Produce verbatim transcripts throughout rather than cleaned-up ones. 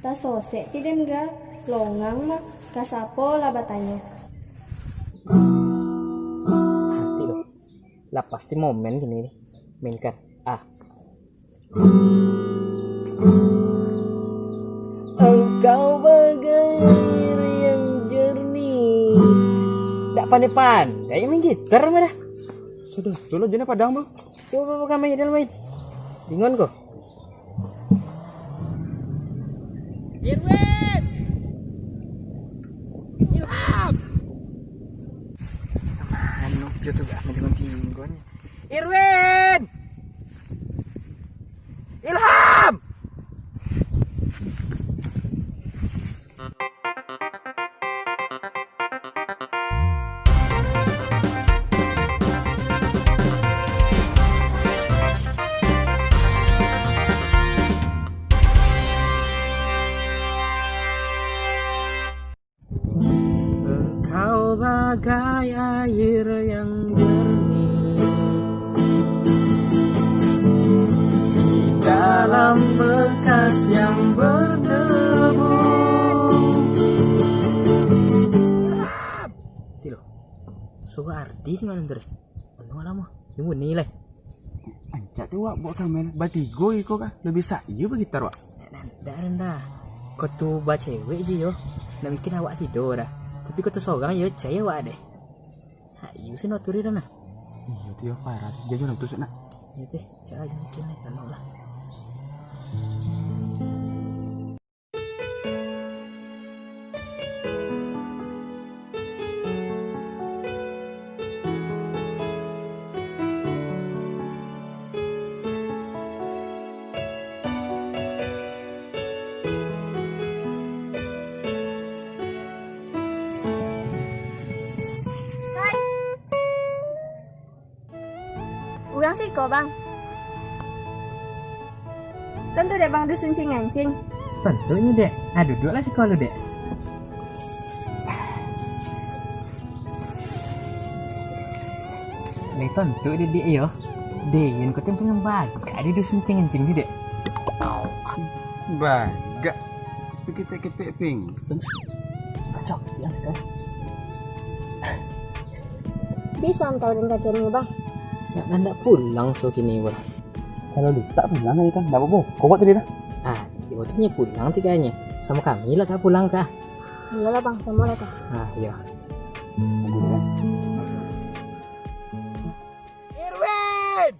Tasosek ti den ga, longang mah, ka sapo lah batanyo. Nanti lo, lah pasti momen kini ni, mainkan. Ah. Engkau bagai air yang jernih. Dak pandai-pandai main gitar mah dah. Sudah, tu lo jenis Padang, Bang. Cubo, Bang, main dalam main. Bingung ko. Irwin! Ilham! Anu, yo tu gak main dengan tinggon. Irwin! Ilham! Engkau bagai air yang jernih di dalam bekas yang berdebu. Ilham! Ti lo, suaro Ardi di ma tu? Mano lamo? Di ma lai? Rancak tu wak buek kamera. Batigo iko kah? Labiah sayo bagitar wak. Dak, dak, dak, dak. Ko tu bacewek je yo. Ndak mungkin awak tido dah. Tapi ko tu sorang yo, cai awak deh. Sayo se nan aturi dah nah. Iyo tu yo, parah. Jajo nan tusuk nak. Iyo teh, cak lagi mungkin lah, kalau lah. Urang siko, Bang. Tantu dek, Bang, dusun Cingancing? Tantu nyo, Dek. Ah, duduaklah siko lu, Dek. Lai tantu, Dek, Dek, yo. Dek, Yun ko tu pangambagak di dusun Cingancing ni, Dek. Bagak. Ketek-ketek pingsan. Kacau, yang kan. Bisa antau den ka kini, Bang? Nak, nak pulang so kini, Bang. Kalau lu tak pulang aja kan, ndak apa-apa. Kau buat tadi dah. Ah, dia waktunya pulang tiga nya. Sama kami lah kah pulang kah? Iyalah, Bang, sama lah kah. Ah, iya. Tunggu dulu, kan. Irwin!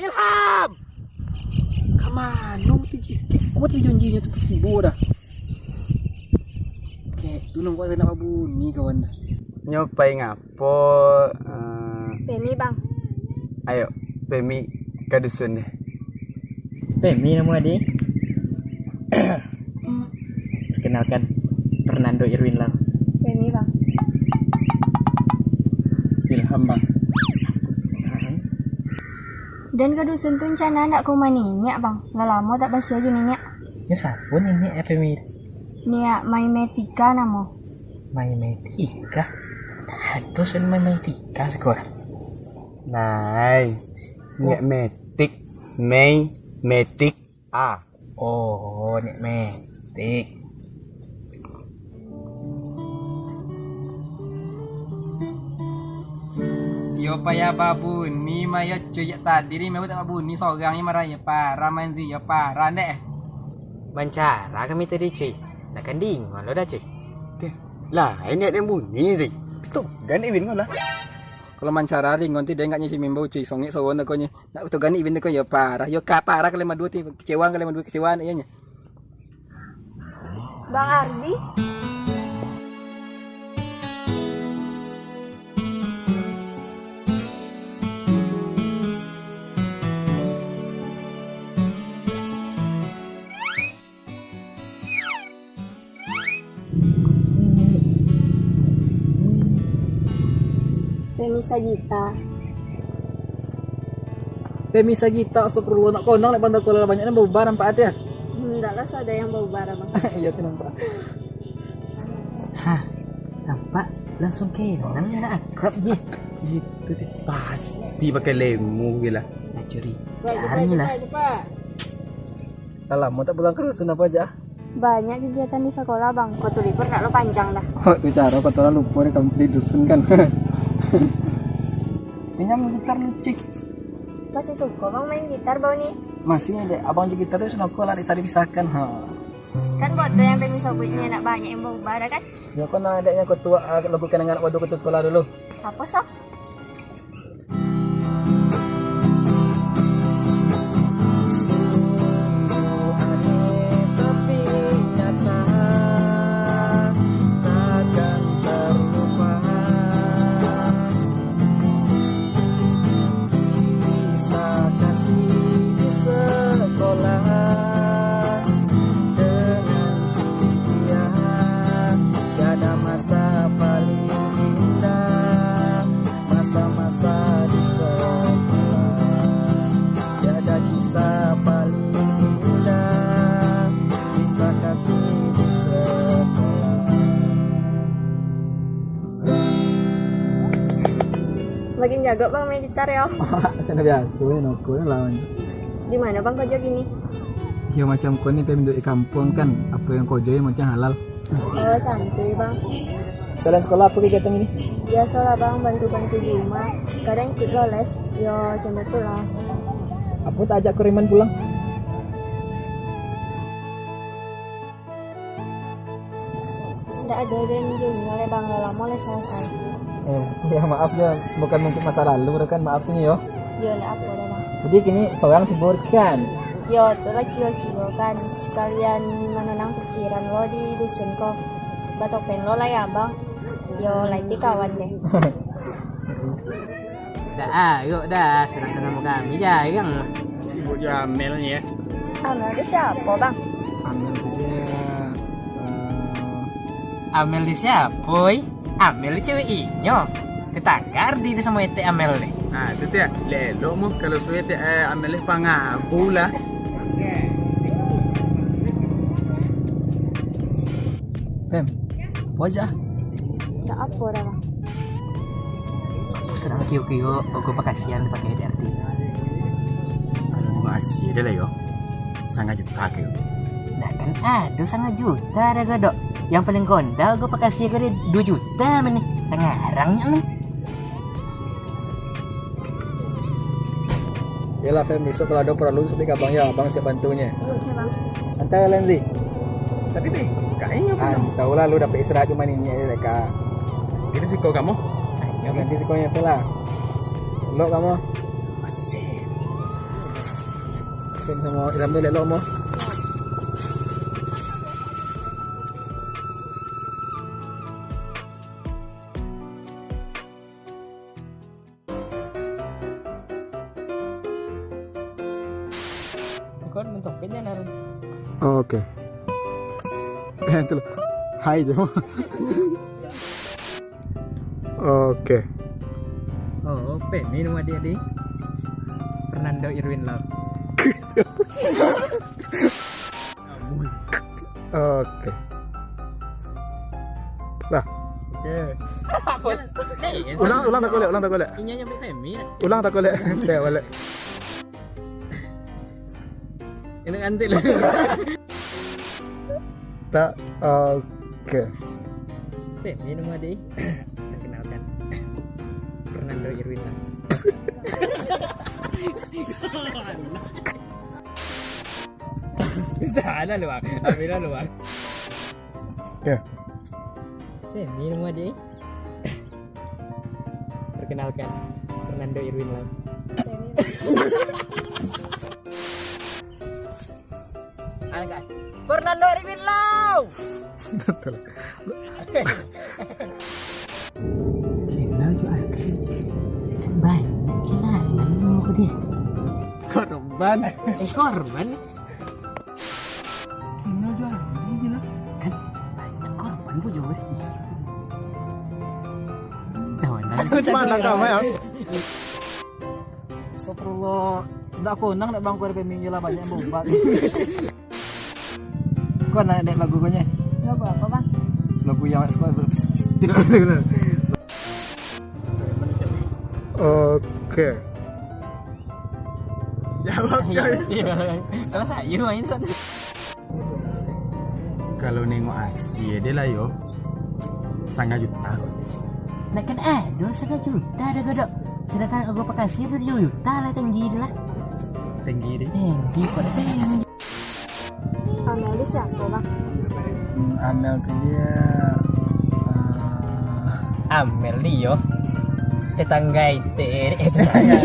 Ilham! Ka mano tu, Ji? Kek kuat lagi janjinyo tu, tibo dah. Kek tu nampak nak babunyi, kawan dah. Nyo pai ngapo, eh? Pemi, Bang. Ayo, pemi ka dusun deh. Pemi namo adi? Perkenalkan, Fernando Irwin Lam. Pemi, Bang. Ilham, Bang. Den ka dusun tu rencana ndak ka umah niniak, Bang? Lah lamo tak basiah jo niniak. Nyo sapo niniak, Pemi? Niak Mai Metika namo. Mai Metika? Ado sudah Mai Metika sakolah? Lai, niak Metik, Mei, Metik. Ah. Oh, niak Metik. Yo payah babunyi mah yo, cuy, jak tadi ni, mah tak babunyi sorang ni, marah yo, parah manzi yo, parah ndek. Mancara kami tadi, cuy. Nak kan dingon lo dah, cuy. Oke. Lah, ini ada yang bunyi, Zi. Betul, ganti bingung lah. Kalau mancara ringon ti dengaknyo si Mimbo, cuy, songek sowan takonyo. Nak tu gani ibin tu kan, yo parah. Yo ka parah kalian madua tu, kecewa kalian madua, kecewa nak ianya. Bang Ardi. Femi Sagita. Femi Sagita, astagfirullah, nak kondang lek banda kola banyak ni, baubah nampak ati ah. Ndak lah, sudah yang baubah, Bang. Iya tu nampak. Hah, nampak langsung kenal, nak akrab je. Itu tu pasti pakai lemu je lah. Nak curiga ni lah. Lah lamo tak pulang ka dusun apo, Jak? Banyak kegiatan di sekolah, Bang. Waktu libur ndak lo panjang dah. Oh, bicara kau orang lupa deh, kamu di dusun kan? Pinjam gitar lu, Cik. Masih suko, Bang, main gitar, Bang, ni? Masih, Dek. Abang jo gitar tu sudah lah, bisa dipisahkan. Ha. Kan buat tu yang tadi sobatnya nak banyak yang berubah dah, kan? Ya, kau nak adiknya kau tuak, ah, lagu kenangan waktu kau tu sekolah dulu. Apa, Sob? Masa-masa di sekolah, tiada kisah paling indah, kisah kasih di sekolah. Makin jago, Bang, main gitar yo. Sudah biasa, yo, noko lah. Di mana, Bang, kerja gini? Yo, macam kau ni, pemilik kampung kan, apa yang kau jual macam halal. Oh, santuy, Bang. Selain sekolah, apa kegiatan ini? Biasolah, Bang, bantu-bantu di rumah. Kadang ikut lo les, yo, macam tu lah. Apa tak ajak Keriman pulang? Ndak ado den jo inyo lai, Bang, lah lamo lai salasai. Eh, ya, maaf ya, bukan mungkin masa lalu, kan, maaf ni yo. Yo, ndak apo doh, Bang. Jadi kini sorang sibuk kan? Yo, tu lah kiro-kiro kan, sekalian mananang pikiran lo di dusun ko. Batopen lo lai, Abang. Yo, lai ti kawan deh. Dak arok dah, sadang samo kami jarang. Sibuk jo Amel ni, eh. Amel tu siapo, Bang? Amel tu dia, eh, Amel ni siapo, oi? Amel ni cewek inyo. Tetangga Ardi tu samo etek Amel ni. Ah, tu tiak. Lelok mu kalau suwe etek, eh, Amel ni pangabu lah. Pem, apo aja? Tak apo dah, Bang. Sadang kiro-kiro, ogo pakasian dipakai di Ardi. Kalau limo asia deh lah yo. Sangah juta kiro. Dah kan ado sangah juta dah, Godok. Yang paling gondal ogo pakasian ko deh duo juta mah ni. Tangarang nyo mah. Yolah, Fem, besok kalau ado paralu, sudah ka abang yo, abang siap bantunyo. Oke, Bang. Antar Lenzi. Tapi, Bang, kak inyo Ah, tahu lah lu dapek istirahat di mana ni, eh, kak. Itu siko kamu? Yo, nanti siko nyo tu lah. Lok kamu. Asyik. Fem samo Ilham tu lelok mo. Kau nonton Pen jangan harus. Oh, oke. Eh, itu loh. Hai, Jemo. Oke. Oh, Pen, minum adik-adik. Fernando Irwin Love. Oke. Lah. Oke. Ulang, ulang tak boleh, ulang tak boleh. Inyo nyebut Femi. Ulang tak boleh. Tek balik. Ini nanti lah. Tak, oke. Femi nama dia. Perkenalkan. Fernando Irwin lah. Bisa ada lu, Bang. Ambil lu, Bang. Ya. Eh, minum adik. Perkenalkan, Fernando Irwin Lam. Anak, Fernando Irwin Lau. Betul. Kenal tu Andri. Kan banyak kenalan nama aku dia. Korban. Eh, korban. Kenal tu Andri je lah. Kan banyak korban pun jauh, eh. Tahu, Andri. Mana kau, Mayang? Astagfirullah. Ndak konang ndak bangku R P M je lah, banyak yang berubat. Kau nak dek lagu kau nye? Lagu apa, Bang? Lagu yang sekolah. Tidak ada. Oke. Jawab, coy. Kalau sayur main sana. Kalau nengok asia dia lah yo, sangat juta. Nak kan ado sangat juta dah godok. Sedangkan harga pakasih tu tujuh juta lah tinggi dia lah. Tinggi dia. Tinggi kok tinggi. Amel ni siapa, Bang? Hmm, Amel tu dia, eh, Amel ni yo. Tetangga ente, eh, tetangga.